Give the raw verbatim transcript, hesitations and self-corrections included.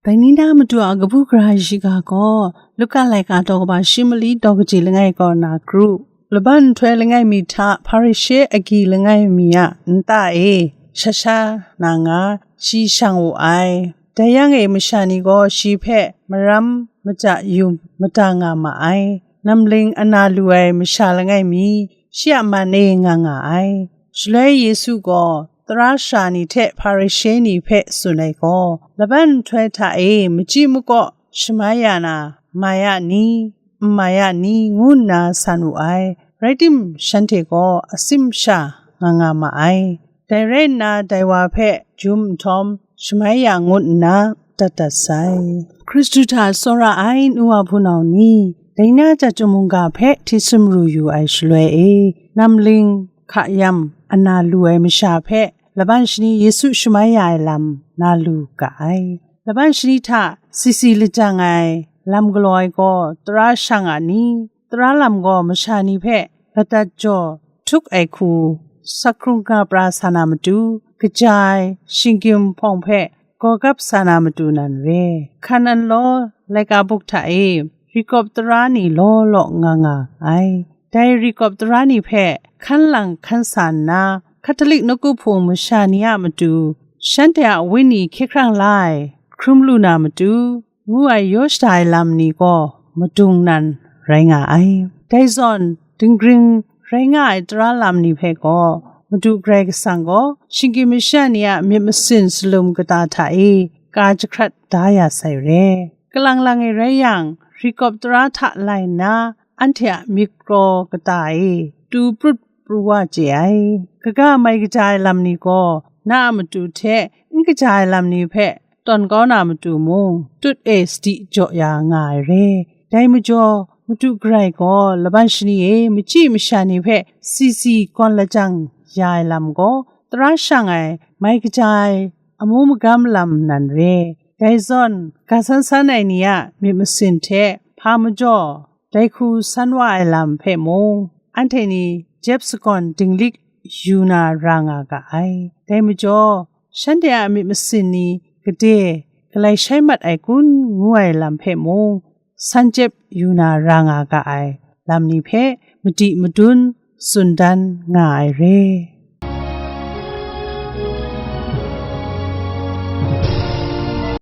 Dai ni na Madu a kabu gara shiga gaw, Luka laika daw kaba shi mali daw kaji langai kaw na kru, laban nhtoi langai mi hta Hparishe agyi langai mi a nta e sha sha na nga, shi shang wu ai. Dai yang e masha ni gaw shi hpe maram maja yu mada nga ma ai. Namling ana lu ai masha langai mi, shi a man e nga nga ai. Shaloi Yesu gaw tara sara ni hte Hparishe ni hpe tsun ai gaw, laban nhtoi hta e machyi makaw shamai ya na, mai a ni, n mai a ni, ngu nna san wu ai. Rai tim, shanhte gaw asim sha nga nga ma ai. Dai rai nna, dai wa hpe jum nhtawm, shamai ya ngut nna dat dat sai. Hkristu hta tsawra ai nu wa hpunau ni, dai na jat mungga hpe hti sumru yu ai shaloi e, namling hka yam ana lu ai masha hpe laban shani Yesu shamai ya ai lam na lu ga ai. Laban shani hta sisi lajang ai lam galaw ai gaw tara shang a ni? Tara lam gaw masha ni hpe ladat jaw htuk ai hku, sakhkrung nga pra sa na matu, kaja ai shinggyim hpawng hpe gawgap sa na matu nan re. Hkan an law, laika buk hta e rikawp tara ni law law nga nga ai. Dai rikawp tara ni hpe hkan lang hkan sa nna, Hkatolik nawku hpung masha ni a matu, shanhte a wenyi hkye hkrang la ai, hkrum lu na matu, ngu ai yaw shada ai lam ni gaw madung nan rai nga ai. Dai zawn, dinggring rai nga ai tara lam ni hpe gaw, Madu Karai Kasang gaw shinggyim masha ni a myit masin salum kata hta e ka jahkrat da ya sai re. Kalang lang e rai yang, rikawp tara hta lai nna, anhte a myit kraw kata e tu prut pru wa chye ai. Kaga mai kaja ai lam ni gaw, na a matu hte n kaja ai lam ni hpe tawn kau na matu mung, tut e sadi jaw ya nga ai re. Dai majaw, Madu Karai gaw laban shani e machyi masha ni hpe sisi gawn lajang ya ai lam gaw, tara shang ai mai kaja ai amu magam lam nan re. Dai zawn, ga san san ai ni a myit masin hte hpa majaw, dai hku san wa ai lam hpe mung, anhte ni jep sagawn dinglik yu na ra nga ga ai. Dai majaw, shanhte a myit masin ni gade galai shai mat ai kun ngu ai lam hpe mung, san jep yu na ra nga ga ai lam ni hpe madi madun tsun dan nga ai re.